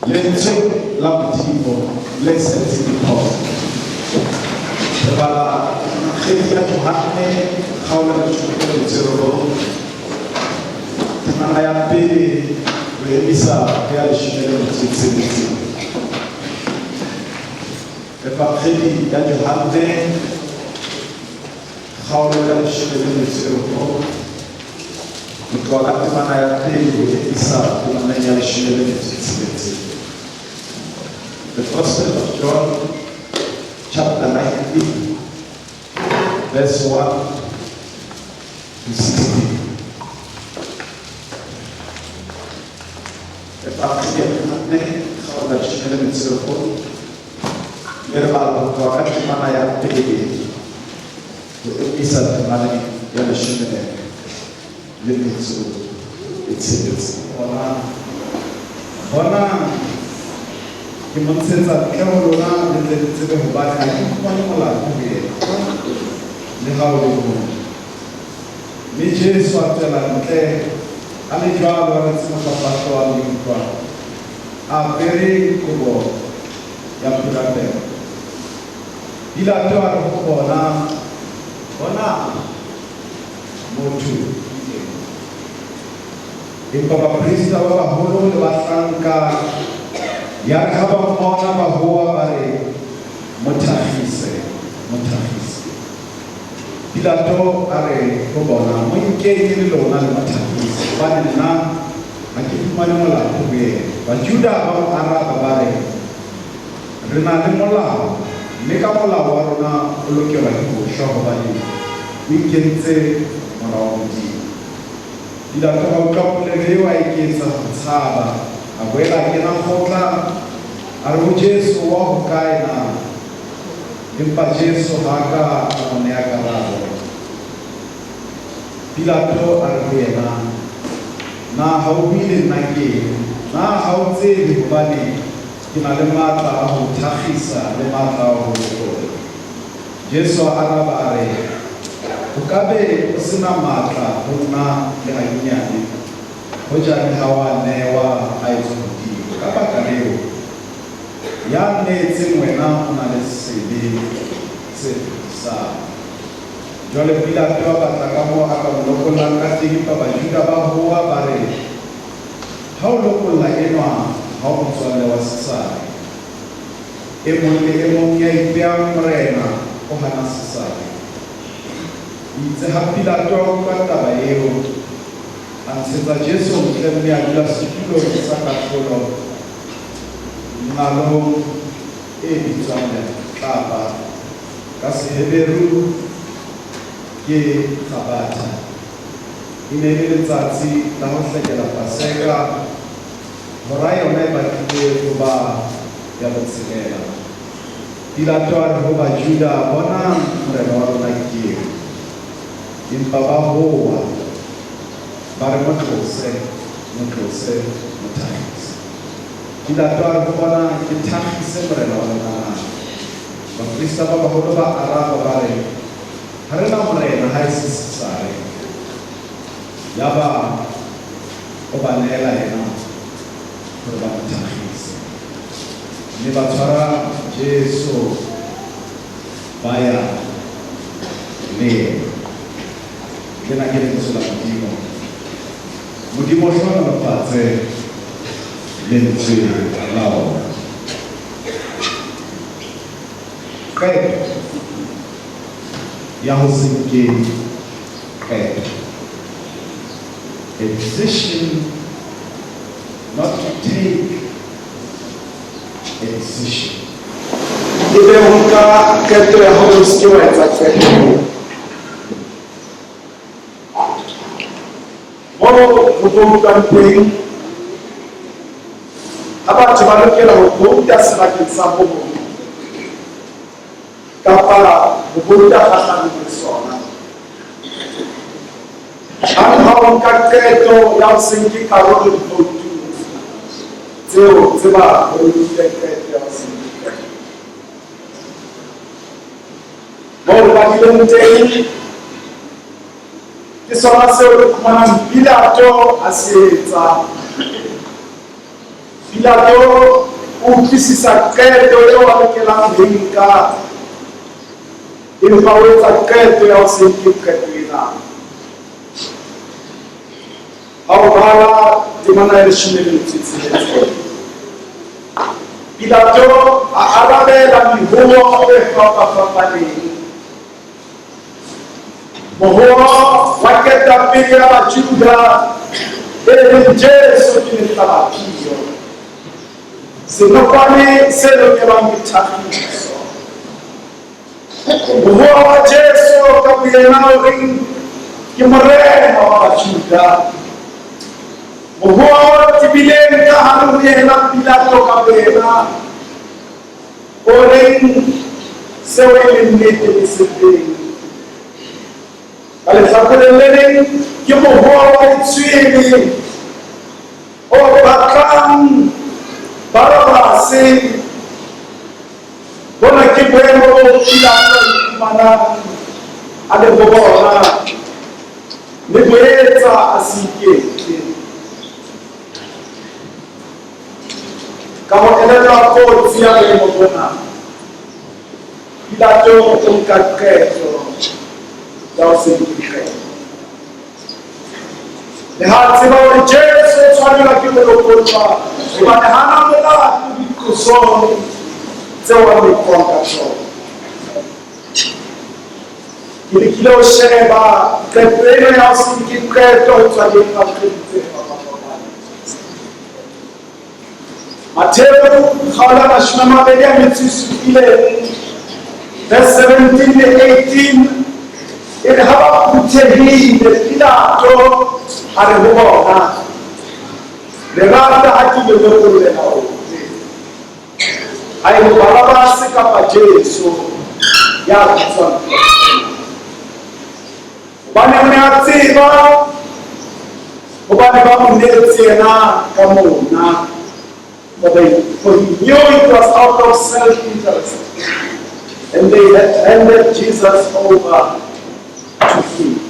Lentswe la Modimo le sa etseng diphoso. Re bala Kgedi ya Johanne kgaolo ya 19, temana ya pele ho emisa ho ya 16. Evangeli ya Johanne kgaolo ya 19, ho tloha ka temana ya pele ho emisa temaneng ya 16. The Gospel of John, chapter 19, verse 1 to 16. Evangeli ya Johanne kgaolo ya 19, mme re bala ho tloha ka temana ya pele ho emisa temaneng ya 16. Bona, bonang, ke mo ntshetsa ntle ho lona, le tle le tsebe hobane ha ke fumane molato ho yena, le ha o le mong. Mme Jesu a tswela ntle, a le jwalo a rwetse mofapahlo wa meutlwa, a apere kobo ya purapera. Pilato a re ho bona, Bonang, motho ke enwa. Empa baprista ba baholo le bahlanka, yare ha ba mmona, ba howa, ba re, Mo thakgise, mo thakgise. Pilato a re ho bona, Mo nkeng e le lona, le mo thakgise, hobane nna ha ke fumane molato ho yena. Bajuda ba mo araba, ba re, Re na le molao, mme ka molao wa rona o lokelwa ke ho shwa, hobane o ikentse Mora wa Modimo. Pilato a utlwa polelo eo, a eketsa ho tshaba. A boela a kena kgotla, a re ho Jesu, O wa hokae na? Empa Jesu ha a ka a mo nea karabo. Pilato a re ho yena, Na ha o bue le nna keng? Na ha o tsebe hobane ke na le matla a ho o thakgisa le matla a ho o lokolla? Jesu a araba, a re, O ka be o se na matla ho nna le hanyenyane, hojane ha o a newa a etswa hodimo. Ka baka leo, ya nneetseng wena o na le sebe se fetisang. Jwale Pilato a batla kamoo a ka mo lokollang ka teng, empa Bajuda ba howa, ba re, Ha o lokolla enwa, ha o motswalle wa Sesare. E mong le e mong ya ipeang morena o hana Sesare. Eitse ha Pilato a utlwa taba eo, a ntshetsa Jesu ntle mme a dula setulong sa kahlolo nqalong e bitswang Letlapa, ka Seheberu ke Gabatha. E ne e le letsatsi la ho hlekela Paseka. Hora yona e batlile ho ba ya botshelela. Pilato a re ho Bajuda, Bonang, morena wa lona ke eo! Empa ba howa, ba re, Mo tlose, mo tlose, mo thakgise! Pilato a re ho bona, Ke thakgise morena wa lona na? Baprista ba baholo ba araba, ba re, Ha re na morena haese Sesare. Yaba o ba neela yena hore ba mo thakgise. Mme ba tshwara Jesu, ba ya le yena. Lena ke lentswe la Modimo. Modimo o hlohonolofatse lentswe la ona. Qeto ya ho se nke qeto. A decision not to take a decision. E be ho nka qeto ya hore o se ke wa etsa qeto. Moo ho boutwang teng, ha batho ba lokela ho bouta sebakeng sa ho hong kapa ho bouta kgahlanong le sona. Hang ha o nka qeto ya ho se nke karolo divoutung tseo, tseba hore o nkile qeto ya ho se nke qeto. Moo re badileng teng, ke sona seo re fumanang Pilato a se etsa. Pilato o utlwisisa qeto eo a lokelang ho e nka, empa o etsa qeto ya ho se nke qeto ena. Ha o bala temana ya leshome le metso e tsheletseng, Pilato a arabela mehoo e fapafapaneng. Mohoo wa ketapele ya Bajuda e leng Jesu ke lehlabaphio, senokwane se lokelwang ke thakgiso. Mohoo wa Jesu ka boyena o reng ke morena wa Bajuda. Mohoo o tebileng ka hare ho yena Pilato ka boyena O reng seo e leng nnete le se teng. Ka lehlakoreng le leng ke mohoo wa letshwele o batlang Barabase. Bona ke boemo bo Pilato a iphumanang a le ho bona mme bo etsa a se iketle. Ka ho elellwa kotsi ya boemo bona, Pilato o nka qeto ya ho se nke qeto. Le ha a tseba hore Jesu o tshwanelwa ke ho lokollwa hobane ha na molato diqosong tseo a lekoang ka tsona. Ke lekile ho sheba qeto ena ya ho se nke qeto ho tswa dievangeli tse fapafapaneng. Matheu kgaolo ya 28, verse 17 le 18 e re ha ba phuthehile Pilato a re ho bona, Le rata ha ke le lokollela ofe? A e ho Barabase kapa Jesu ya bitswang Kreste? Hobane o ne a tseba hobane ba mo neetse yena ka mona. For he knew it was out of self-interest, and they had handed Jesus over to him.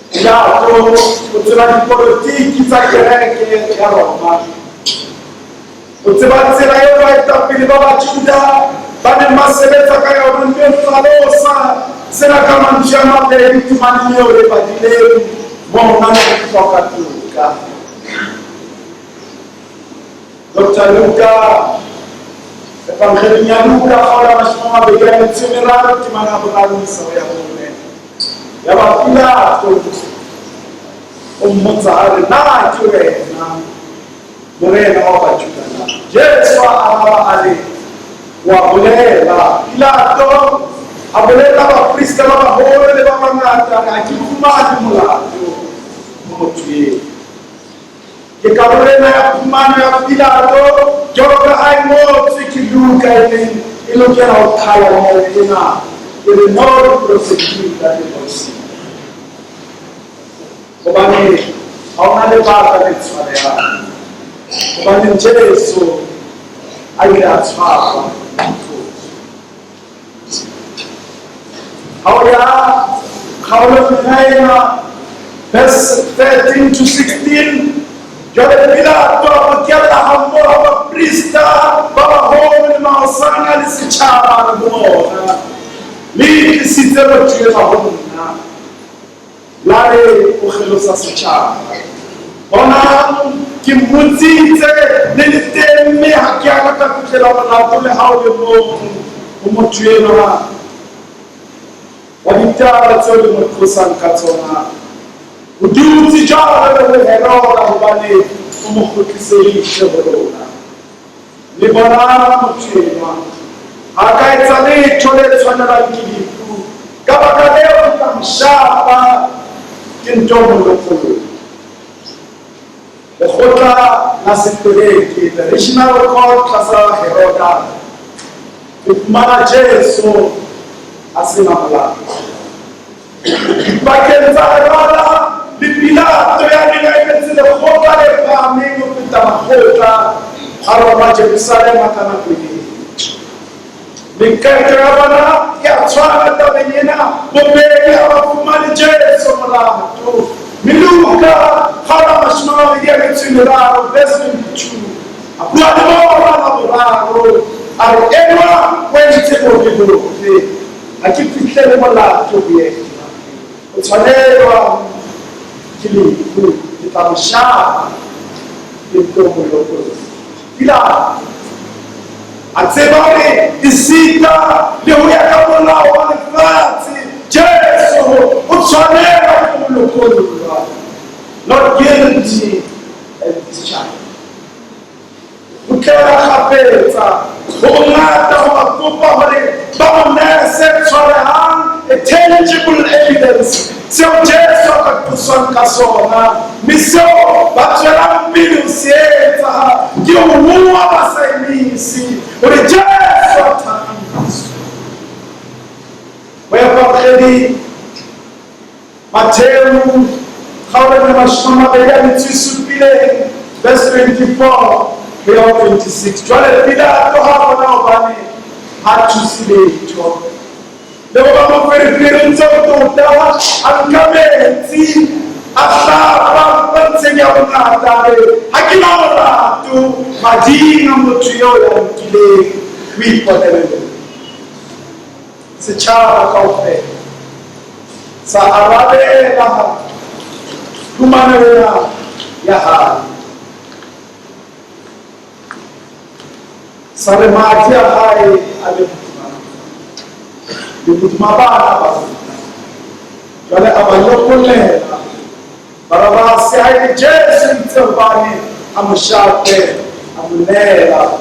Pilato o tseba dipolotiki tsa kereke ya Roma. O tseba tsela eo baetapele ba Bajuda ba neng ba sebetsa ka yona mme o hlalosa sena ka mantswe a mabedi temaneng eo re badileng mona le ho hloka toka. Dr. Luka, Evangeling ya Luka kgaolo ya 23 temana ya boraro ho isa ho ya bone. Yaba Pilato o mmotsa a re, Na ke wena morena wa Bajuda na? Jesu a araba a re, Wa bolela. Pilato a bolella baprista ba baholo le ba bangata, a re, Ha ke fumane molato ho motho eo. Ke karolo ena ya phumano ya Pilato jwalo ka ha e ngotswe ke Luka e neng e lokela ho qhala nyewe ena e re non prosecuta de bosi. Hobane ha ona lebaka le tshwarehang. Hobane Jesu a ile a tshwarwa. Ha o ya kgaolong yona ena, verse 13 to 16, jwale Pilato a bokella hammoho baprista ba baholo le mahosana le setjhaba, a re ho bona, Le tlisitse motho enwa ho nna, la re o kgelosa setjhaba. Bonang, ke mmotsitse le le teng, mme ha ke a ka ka kgutlela molato le ha o le mong ho motho enwa wa ditaba tseo le mo qosang ka tsona. O dutse jwalo le ho Heroda, hobane o mo kgutliseditse ho rona. Le bonang motho enwa ha ka etsa letho le tshwanelwang ke lefu, ka baka leo ke tla mo shapa, ke nto mo lokolla. Lekgotla la setereke, the regional court tlasa Heroda, le fumana Jesu a se na molato. Dipakeng tsa Heroda le Pilato ya neng a emetse lekgotla le phahameng ho feta makgotla a Roma Jerusalema ka nako eo. Meqeto ya bona e a tshwana tabeng ena, bobedi ha ba fumane Jesu molato. Mme Luka kgaolo ya 23 verse 22. A bua le bona la boraro, a re, enwa o entse bobe bofe? Ha ke fihlele molato ho yena. O tshwanelwa ke lefu, ke tla mo shapa, ke nto mo lokolla. Pilato a tseba hore esita le ho ya ka molao wa lefatshe, Jesu o tshwanelwa ke ho lokollwa. Not guilty and discharged. Ho tlela kgafetsa ho bongata ho ba kopa hore ba mo nehe se tshwarehang, a tangible evidence, seo Jesu a ka qoswang ka sona, mme seo ba tswelang pele ho se etsa ke ho howa ba sa emise hore Jesu a thakgiswe. Moevangedi Matheu kgaolong ya 27, verse 24 ho ya ho 26. Jwale Pilato ha bona hobane ha thuse letho, le hoba moferefere o ntse o tota, a nka metsi, a hlapa pontsheng ya bongata, a re, Ha ke na molato mading a motho eo ya lokileng, o iponele lona. Setjhaba kaofela sa arabela phumano ena ya hae. Sa re madi a hae a be hodima le hodima bana ba rona. Jwale a ba lokollela Barabase, ha e le Jesu itse hobane a mo shape, a mo neela.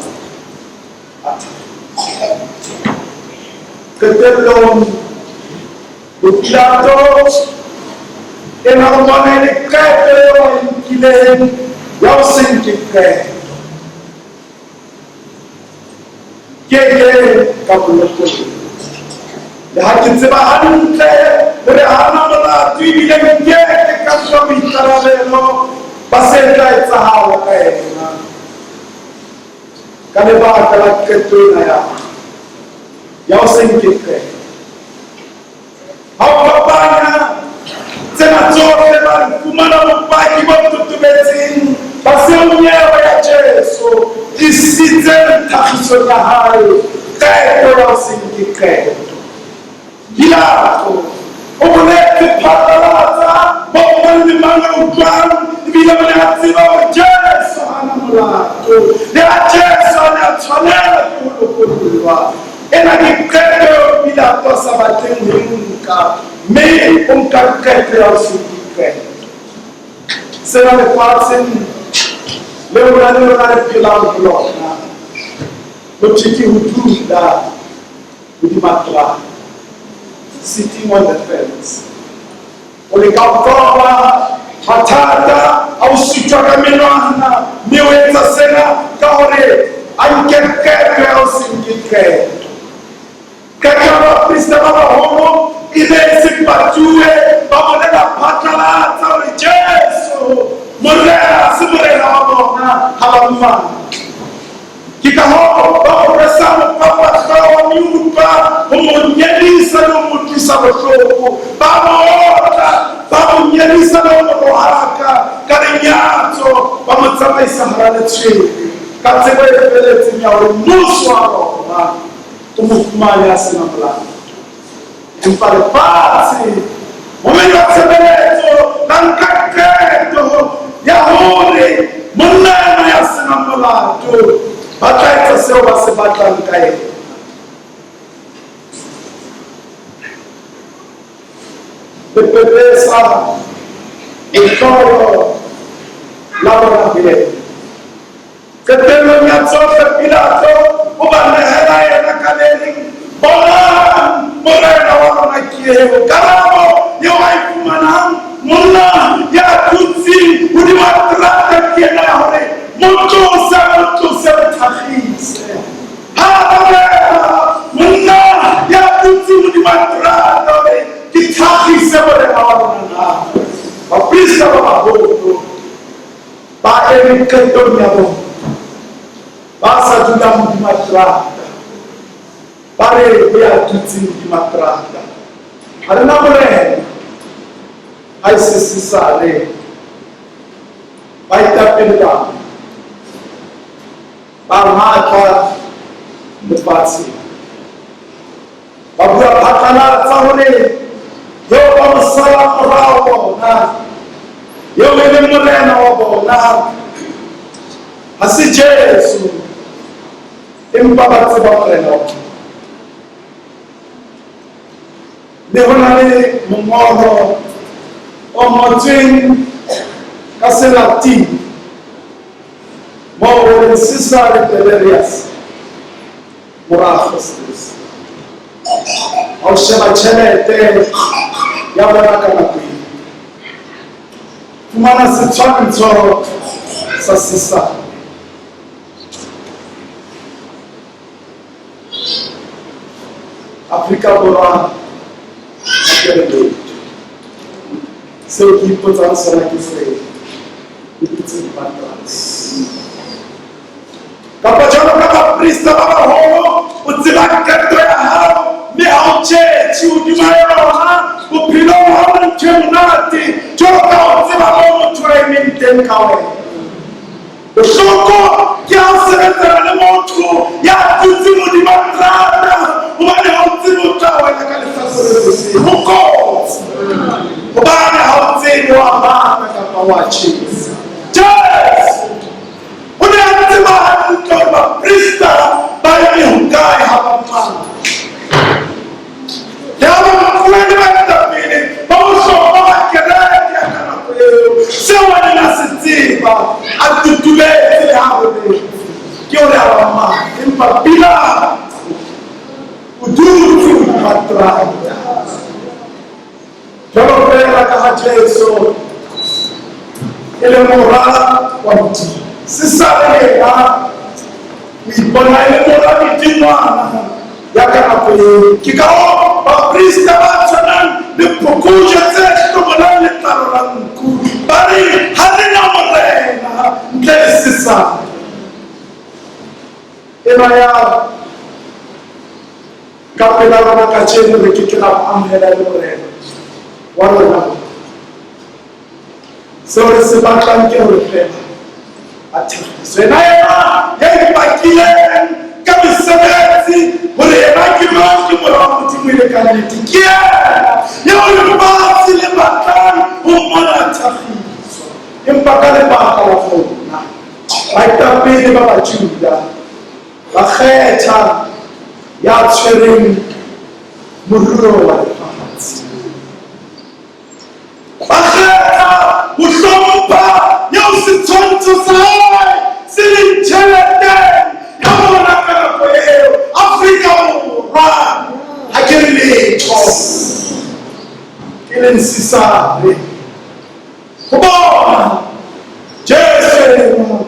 Qetellong, Pilato ena o bona e le qeto eo a e nkileng ya ho se nke qeto. Ke ke ka mo lokolla. Le ha ke tseba hantle hore ha ana molato ebile nke ke ka nka boikarabelo ba se tla etsahala ka yena. Ka lebaka la qeto ena ya ya ho se nke qeto. Ha o fapanya tsena tsohle, ba re fumana bopaki bo totobetseng ba seo nyewe ya Jesu e sitseng tlhagisong ya hae, qeto ya ho se nke qeto. Pilato o boletse phatlalatsa moo mang le mang a utlwang, ebile o ne a tseba hore Jesu ha a na molato. Le ha Jesu a ne a tshwanela ke ho lokollwa, ena ke qeto eo Pilato a sa batleng ho e nka, mme o nka qeto ya ho se nke qeto. Sena lefatsheng leo rona le lona re phelang ho lona, ho thwe ke ho dula hodima terata, sitting on the fence. O leka ho qoba mathata a ho sutjwa ka menwana, mme o etsa sena ka hore a nke qeto ya ho se nke qeto. Qeto ya baprista ba baholo e ne e se patuwe, ba bolela phatlalatsa hore Jesu Morena se Morena wa bona ha ba mmatle. Ke ka hoo ba mo rwesang mofapahlooho wa meutlwa ho mo nyedisa le ho mo utlwisa bohloko. Ba mo otla, ba mo nyedisa le ho mo rohaka ka lenyatso, ba mo tsamaisa hara letshwele ka tsebo e feletseng ya hore mmuso wa Roma o mo fumane a se na molato. Empa lefatshe, momeng wa tshebeletso, la nka qeto ya hore monna ena ya se nang molato ba tla etsa seo ba se batlang ka yena. Le pepesa lehloyo la bona ho yena. Qetellong ya tsohle, Pilato o ba nehela yena ka le leng, Bonang, morena wa lona ke eo. Karabo eo a e fumanang, monna ya dutseng hodima terata ke yena ya hore, Mo tlose, mo tlose, mo thakgise. Ha arabela monna ya dutseng hodima terata hore, Ke thakgise morena wa lona na? Baprista ba baholo Ba eme qetong ya bona, ba sa dulang hodima terata, ba re ho ya dutseng hodima terata, Ha re na morena, ha e se Sesare. Baetapele bana. Ba matla lefatsheng. Ba bua phatlalatsa hore eo ba mo salang morao bona, eo e leng morena wa bona, ha se Jesu, empa ba tseba morena wa bona. Mme ho na le mongolo o ngotsweng ka Selatine moo o reng Cesare Tiberius, mora Augustus. Ha o sheba tjhelete ya bona ka nako eo, fumana setshwantsho sa Cesare. Afrika Borwa ha ke re letho. Seo ke ipotsang sona ke se o dutse dimatrase. Kapa jwalo ka baprista ba baholo, o tseba qeto ya hao mme ha o tjhetjhe hodima yona. Bophelong ha hona ntho e monate jwalo ka ho tseba moo motho a emeng teng ka wena. Bohloko ke ha o sebetsana le motho ya dutseng hodima terata hobane ha o tsebe o tla wela ka lehlakoreng lefe. Ho kotsi hobane ha o tsebe wa bata kapa wa tjhesa. Jesu o ne a tseba hantle hore baprista ba eme hokae ha ba mmala. Le ha babuelli ba etapele ba bohlokwa ba kereke ya ka nako eo, seo a neng a se tseba a tutubetse le ha robetse ke hore a ba mang, empa Pilato o dutse hodima terata. Jwalo feela ka ha Jesu e le Mora wa Modimo, Sesare yena o ipona e le mora medingwana ya ka nako eo. Ke ka hoo baprista ba tshwanang le phokojwe tse hlobolang letlalo la nku ba re, Ha re na morena ntle le Sesare. Eba ya Ka pela rona kajeno re ke ke ra mo amohela e le Morena wa rona. Seo re se batlang ke hore feela a thakgiswe. Yena yena ya ipakileng ka mesebetsi hore yena ke mang, ke Mora wa Modimo e le ka nnete. Ke yena eo lefatshe le batlang ho mmona a thakgiswa. Empa ka lebaka la rona, baetapele ba Bajuda Ba kgetha ya tshwereng moruo wa lefatshe. Ba kgetha ho hlompha eo setshwantsho sa hae se leng tjheleteng ya bona ka nako eo. Afrika Borwa, ha ke re letho, ke leng Sisare. Ho bona Jesu enwa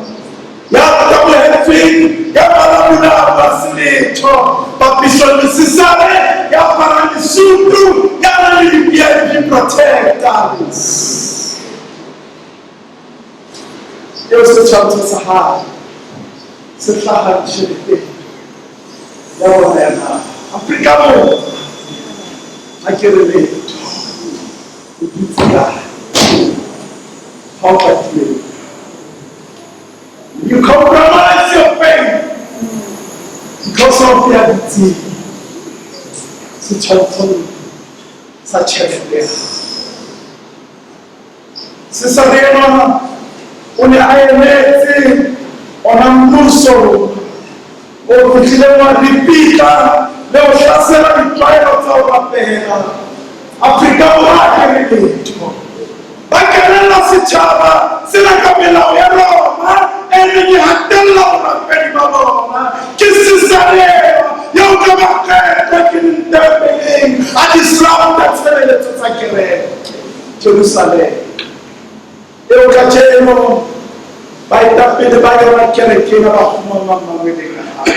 ya tabohetsweng, ya malabulabu a se letho papisong le Sisare ya aparang disutu, ya nang le di-VIP protectors, eo setshwantsho sa hae se hlahang tjheleteng ya bona ya naha. Afrika Borwa, ha ke re letho. O dutse kae? Ha o patile. You compromise your faith because of ya dutseng setshwantshong sa tjhelete. Sesare enwa o ne a emetse ona mmuso o fihlileng wa ripitla le ho hlasela ditlwaelo tsa ho rapela Afrika Borwa ke re letho. Ba kenella setjhaba sena ka melao ya Roma e neng e hatella borapedi ba bona. Ke Sesarea eo ka makgetlo ke leng tempeleng a disrupta tshebeletso tsa kereke Jerusalema. Eo kajeno baetapele ba yona kereke ena ba kgumamang mangweleng a hae,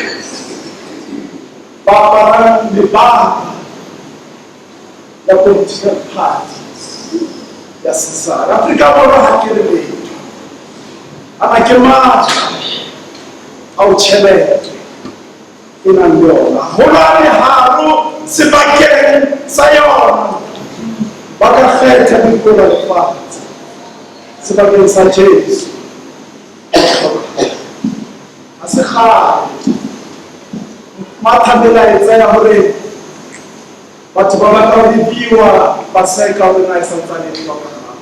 ba aparang mebala ya political party ya Sesare. Afrika Borwa ha ke re letho. Ana ke matla ao tjhelete e nang le ona. Ho na meharo sebakeng sa yona. Ba ka kgetha dikola lefatshe sebakeng sa Jesu. Ha se kgale. Kgale matha melaetsa ya hore batho ba batla ho lefiwa Paseka hore na e santsane e hlokahala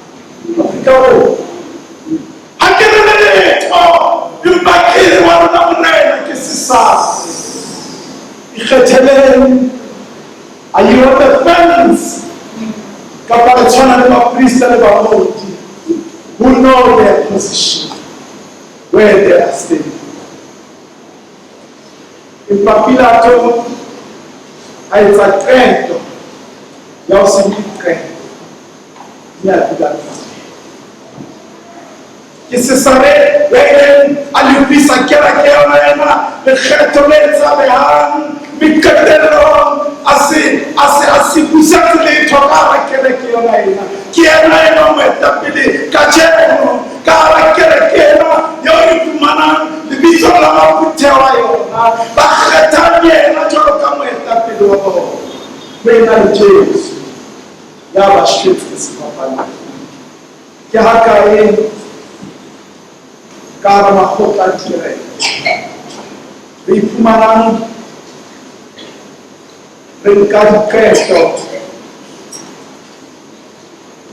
Afrika Borwa. Ha ke re letho, empa ke re wa rona Morena ke Sesare. Ikgetheleng. Are you on the fence? Kapa re tshwana le baprista le baruti who know their position, where they are standing. Empa Pilato a etsa qeto ya ho se nke qeto, mme a dula lefatsheng. Ke Sesare ya ileng a lefisa kereke yona ena lekgetho le tshabehang, mme qetellong a se a se a se busetse letho ka hara kereke yona ena. Ke yena enwa moetapele kajeno ka hara kereke ena eo re fumanang lebitso la maphutheho a yona, ba kgethang yena jwalo ka moetapele wa bona ho ena le Jesu ya ba shwetseng sefapanong. Ke hakae ka hara makgotla a dikereke re iphumanang re nka diqeto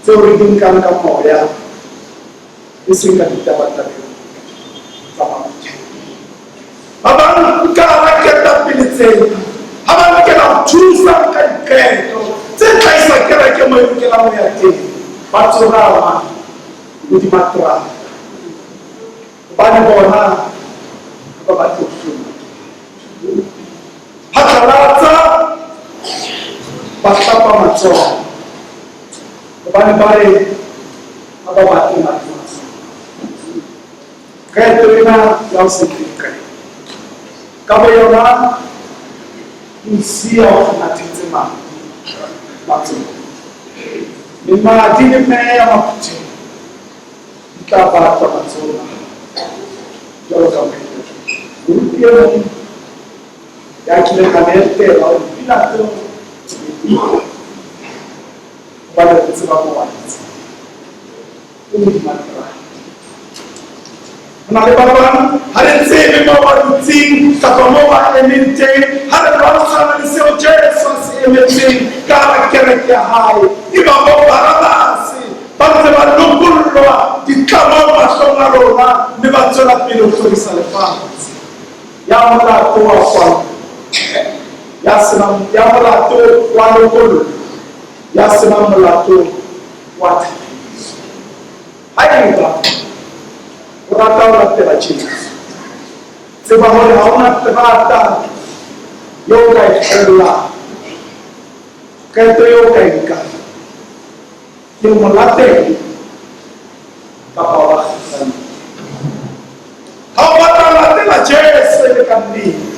tseo re di nkang ka moya e seng ka ditabatabelo tsa maphutheho. Ba bang ka hara ketapele tsena ha ba lokela ho thusa ka diqeto tse tla isa kereke mo e lokelang ho ya teng, ba tsorama hodima terata hobane bona ha ba batle ho hlolwa. Phatlalatsa ba hlapa matsoho hobane ba re ha ba batle madi matsoho. Qeto ena ya ho se nke qeto ka boyona e o siya o kgomathetse madi matsohong, mme madi le meya maphuthehong di tla batlwa matsohong a hao jwalo ka moetapele. Moruti e mong ya kileng a re etela o re Pilato o nepile hobane re tseba moo a dutseng. O hodima terata. Ho na le ba bang ha re tsebe moo ba dutseng kapa moo ba emeng teng ha re lwantshana le seo Jesu a se emetseng ka hara kereke ya hae. Eba bo Barabase ba ntse ba lokollwa ditlamong mahlong a rona mme ba tswela pele ho hlorisa lefatshe. Ya molato wa kwallwa, ya senang ya molato wa lokollwa, ya senang molato wa thakgiswa. Haeba o rata ho latela Jesu, tseba hore ha hona terata eo o ka e kgellang, qeto eo o ka e nkang ke ho mo latela kapa wa kgahlanong. Ha o batla ho latela Jesu e le ka nnete,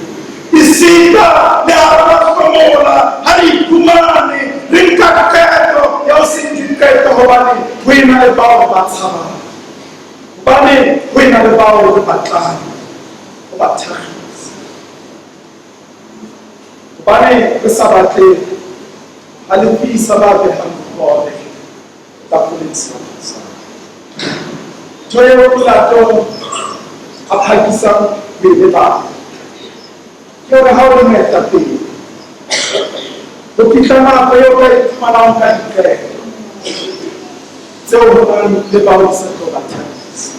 esita le hara mahlomola, ha re iphumane re nka qeto ya ho se nke qeto hobane ho ena le bao re ba tshabang, hobane ho ena le bao re batlang ho ba thakgisa, hobane re sa batle halefisa ba behang bohole tafoleng sebakeng sa ka. Ntho eo Pilato a phakisang ho e lebala ke hore ha o le moetapele, ho fihla nako eo ka iphumanang ka diqeto tseo ho nang le bao di sa tlo ba thabisa,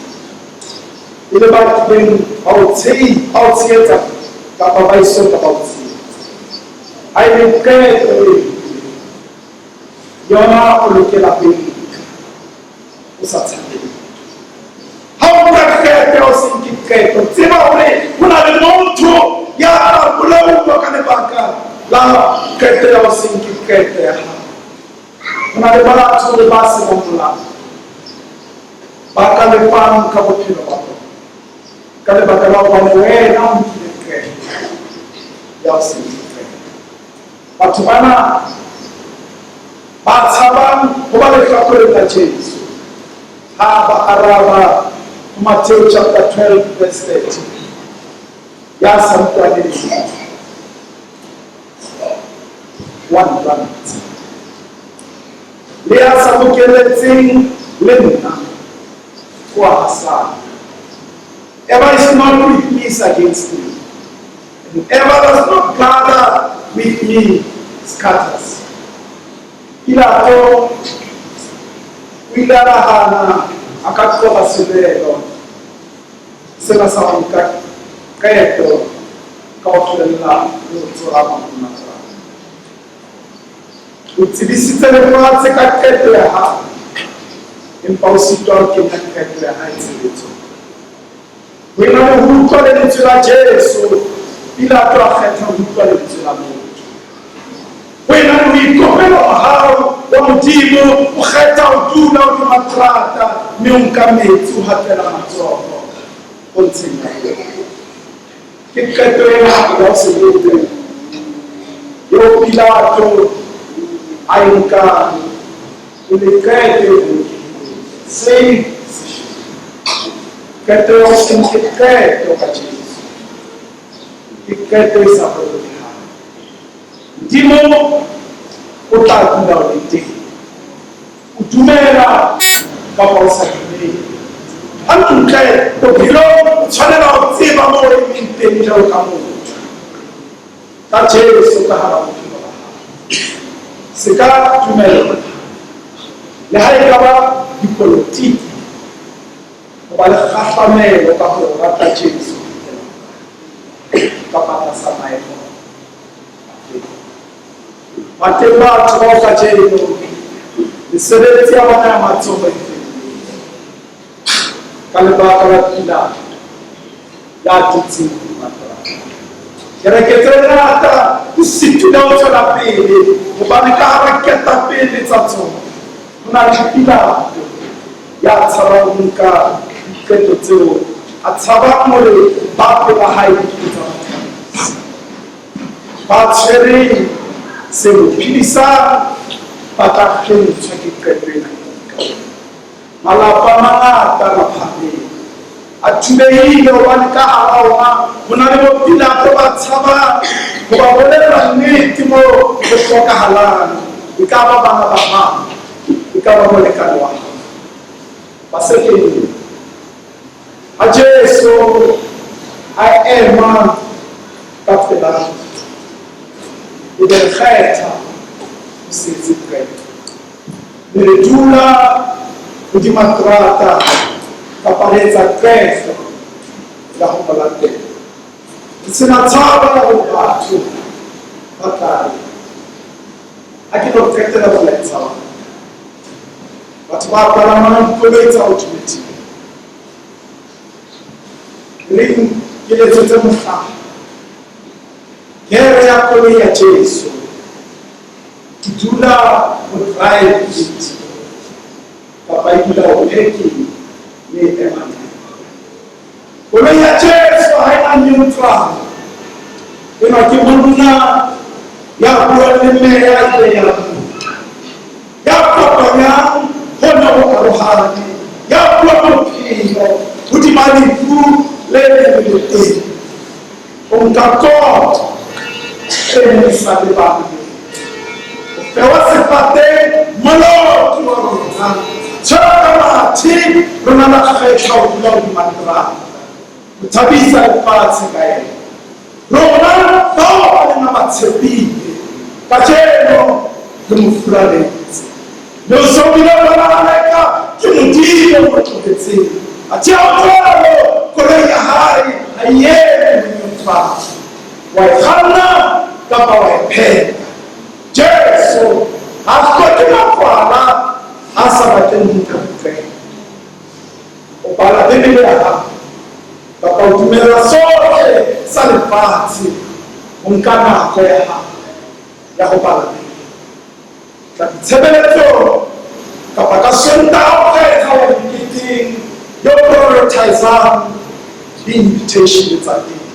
e le ba kileng ba o tshehetsa kapa ba eso ka ba o tshehetsa. Ha e le qeto e Yona o lokela ho e nka o sa tshabe letho. Ha o nka qeto ya ho se nke qeto, tseba hore ho na le motho ya tla bolauwa ka lebaka la qeto ya ho se nke qeto ya hao. Ho na le batho le ba se nang molato ba ka lefang ka bophelo ba bona ka lebaka la hobane wena o nkile qeto ya ho se nke qeto. Batho bana ba tshabang ho ba lehlakoreng la Jesu ha ba araba ho Mattheu chapter 12 verse 30, ya sa ntwaneng wa ntwantsha, le ya sa bokeletseng le nna o a hasana. Whoever is not with me is against me. And whoever does not gather with me scatters. Pilato o ile a nahana a ka qoba semelo sena sa ho nka qeto ka ho hlwella le ho tsorama ho matswalo. O tsebisitse lefatshe ka qeto ya hae, empa o sitwa ho kenya qeto ya hae tshebetsong. Ho ena le ho utlwa lentswe la Jesu, Pilato a kgetha ho utlwa lentswe la motho. Ho ena le ho ikopela mohau wa Modimo, o kgetha ho dula hodima terata mme o nka metsi o hatela matsoho pontsheng ya hae. Ke qeto ena ya ho se loke eo Pilato a e nkang e le qeto e bolokehileng. Same decision. Qeto ya ho se nke qeto ka Jesu ke qeto e sa bolokehang. Modimo o tla dula o le teng. O dumela kapa o sa dumele. Hantle bophelong o tshwanela ho tseba moo o emeng teng jwalo ka motho. Ka Jesu ka hara bophelo ba hao. Se ka dumella le ha e ka ba dipolotiki ho ba le kgahlamelo ka ho rata Jesu kapa tlasa maemo afe. Ba teng batho bao kajeno mesebetsi ya bona ya matsoho e fedile ka lebaka la Pilato ya dutseng materata. Kereke tse ngata di sitile ho tswela pele hobane ka hara ketapele tsa tsona ho na le Pilato ya tshabang ho nka diqeto tseo a tshabang hore ba pela hae di ke tsa mo thabisa. Ba tshwereng se mo phedisang ba tla kgentshwa ke qeto ena. Malapa a mangata maphameng a thubehile hobane ka hara ona ho na le bo Pilato ba tshabang ho ba bolella nnete moo ho hlokahalang. E ka ba bana ba hao, e ka ba molekane wa hao. Ba se kene. Ha Jesu a ema ka pela e be re kgetha ho se etse qeto. Mme re dula hodima terata kapa re etsa qeto ya ho mo latela. Re sena tshabo ya hore batho ba tla re. Ha ke no qetela molaetsa wa ka. Batho ba palamang dikoloi tsa automatic. Reng ke letsetse mohlala. Gere ya koloi ya Jesu e dula ho drive it kapa e dula ho parking mme e ema ntle. Koloi ya Jesu ha e na neutral. Enwa ke monna ya buang le meya e be ya bua. Ya kopanyang hona ho arohane. Ya buang bophelo hodima lefu le neng le le teng. O nka kotlo e neng e sa lebane. O fewa sefateng Moloki wa rona. Tshwara ka mathe rona la kgetha ho dula hodima terata. Ho thabisa lefatshe ka yena. Rona bao a neng a ba tshepile, kajeno re mo furaletse. Mme o se o bile o bonahala eka ke Modimo o mo tlohetseng. Athe ha ho jwalo, koloi ya hae ha e eme ho neutral. Wa e kganna kapa wa e pheta. Jesu ha a hloke makwala ha a sa batle ho nka diqeto. O bala Bibele ya hao kapa o dumella sohle sa lefatshe ho nka nako ya hao ya ho bala Bibele. Tla ditshebeletsong kapa ka Sontaha o kgetha ho ya meketeng yo prioritizang di-invitation tsa teng.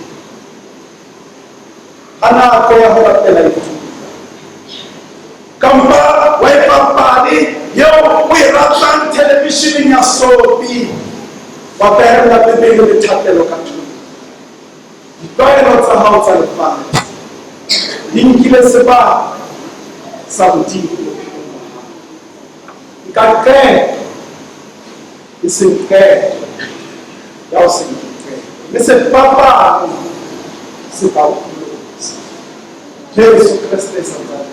Ha nako ya ho rapela e fihla, kampa wa epa pale eo o e ratang thelevisheneng ya soapie, wa behella Bibele le thapelo ka thoko. Ditlwaelo tsa hao tsa lefatshe di nkile sebaka sa Modimo bophelong ba hao. Nka qeto, e seng qeto ya ho se nke qeto. Mme sefapano se tla o pholosa. Jesu Kreste e santsane.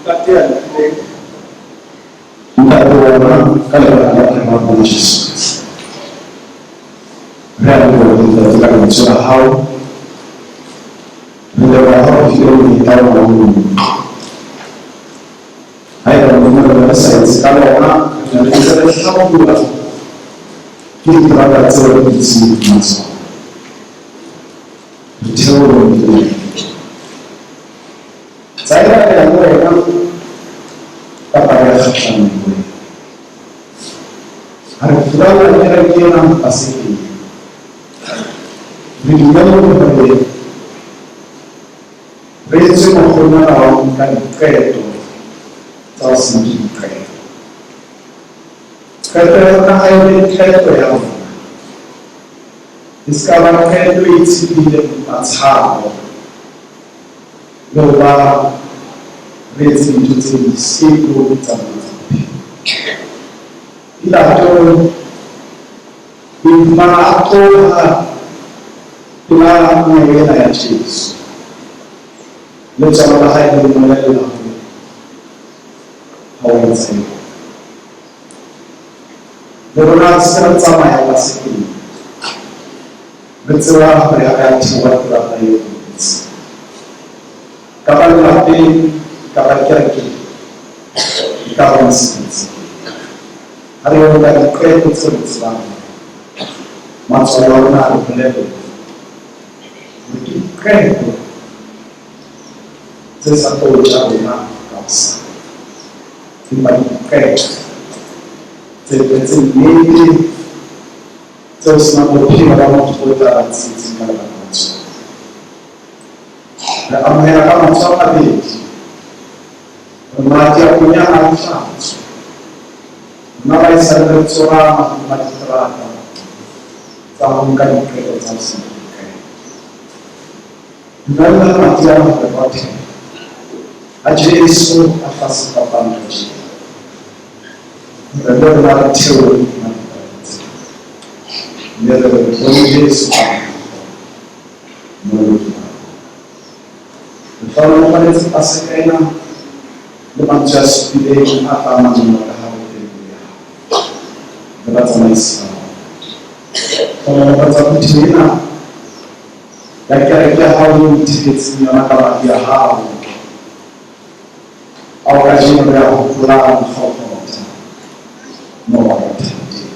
Ntate ya lokileng. Ntate wa rona, ka lebaka la bophelo ba rona Jesu Kreste. Re a leboha Ntate ka lentswe la hao. Re leboha ha o file monyetla wa ho utlwa. Haeba Modimo re ne re sa etse ka lona, re ne re ntse re hlaolwa ke diterata tseo re dutseng hodima tsona. Re theohe Modimo. Tsa eba re ya le wena kapa re ya kgahlanong le wena. Ha re furalla kereke ena Pasekeng, re dumelle hore re etswe mokgweng ona wa ho nka diqeto tsa ho se nke diqeto. Qeto ya rona ha e be qeto ya rona. E se ka ba qeto e itshetlehileng hodima tshabo le ho ba re etse dintho tse di-scapegoat tsa rona tsa bophelo. Pilato o iphumana a tloha pela nyewe ena ya Jesu. Letswalo la hae le mmolella hore ha o etsa eo. Le rona re se re tsamaya Pasekeng, re tseba hore ha re a theoha terata eo ntse. Kapa lelapeng, kapa kerekeng, e ka ba mosebetsing. Ha re yo nka diqeto tseo re tsebang hore matswalo a rona a re bolella hore ke diqeto tse sa tlo ja rona ka hosane, empa ke diqeto tse tletseng nnete tseo senang bophelo ba motho bo tla ba tsietsing ka lebaka la tsona. Re amohela ka matsoho a mabedi hore madi a konyana a hlatswe. Rona ba esale re tsorama hodima diterata tsa ho nka diqeto tsa ho se nke diqeto. Dumella madi ana ho re rothela ha Jesu a tla sefapano kajeno, hore le rona re theohe hodima diterata tsena mme re re bone Jesu ka Mmoloki wa rona. Re hlohonolofaletse Paseka ena le mantswe a supileng a tla mamellwa ka hare ho pelo ya hao le batsamaisi ba rona. Hlohonolofatsa phutheho ena ya kereke ya hao eo o itheketseng yona ka madi a hao, ao kajeno re a hopolang Golgotha, moo ba rothang teng.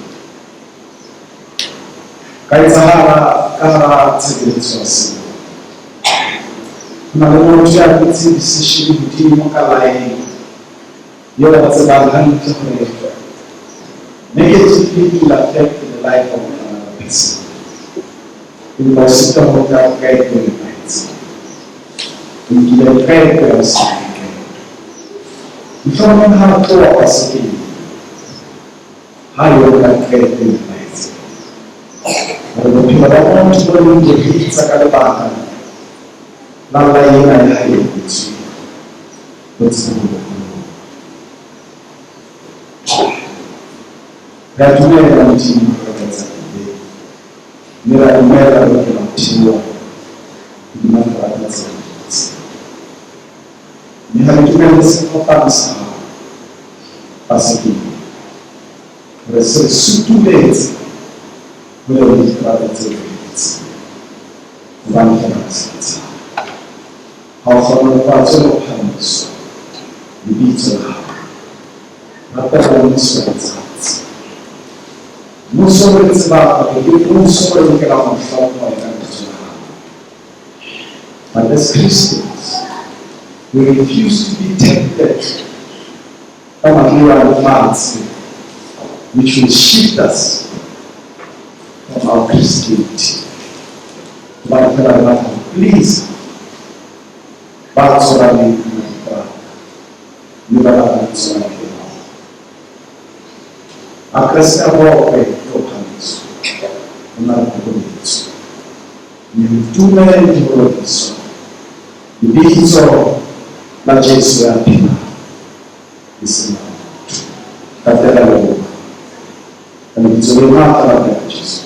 Ka etsahala ka hara tshebeletso ya seo. Ho na le motho ya dutseng decision hodimo ka line eo a tsebang hantle hore negatively it will affect the life of another person. Empa o sitwa ho nka qeto e nepahetseng. O nkile qeto ya ho se nke qeto. Mohlomong ha a tloha Pasekeng, ha yo nka qeto e nepahetseng. Hore bophelo ba motho bo leng boritsa ka lebaka la lae ena ya hae e kwetsweng, bo tsebe ho lokoloha. Re a dumela, Modimo, hore re etsa dibe, mme re a dumela re lokela ho theoha hodima terata tse re dutseng. Mme ha re dumelle sefapano sa hao Pasekeng hore se re sutuletse hole le diterata tseo re di dutseng, hobane feela re sa tshaba. Ha o hlohonolofatswe le ho phahamiswa lebitso la hao. Rapela mmuso wa letsatsi. Mmuso o re tsebang hore ke mmuso o re lokelang ho hlompha ho ya ka lebitso la hao. But as Christians, we refuse to be tempted ka maruo a lefatshe, which will shift us from our Christianity. Hobane fela re batla ho please ba tsoraneng hodima diterata mme ba batla ho tsona ke bao. A Kreste a bokwe le ho phahamiswa, rona re kokobetswe. Mme Mme ho tume le ho roriswa Lebitso la Jesu ya phelang, e seng la motho. Ntate, re a leboha. Ka Lebitso le matla la Morena Jesu.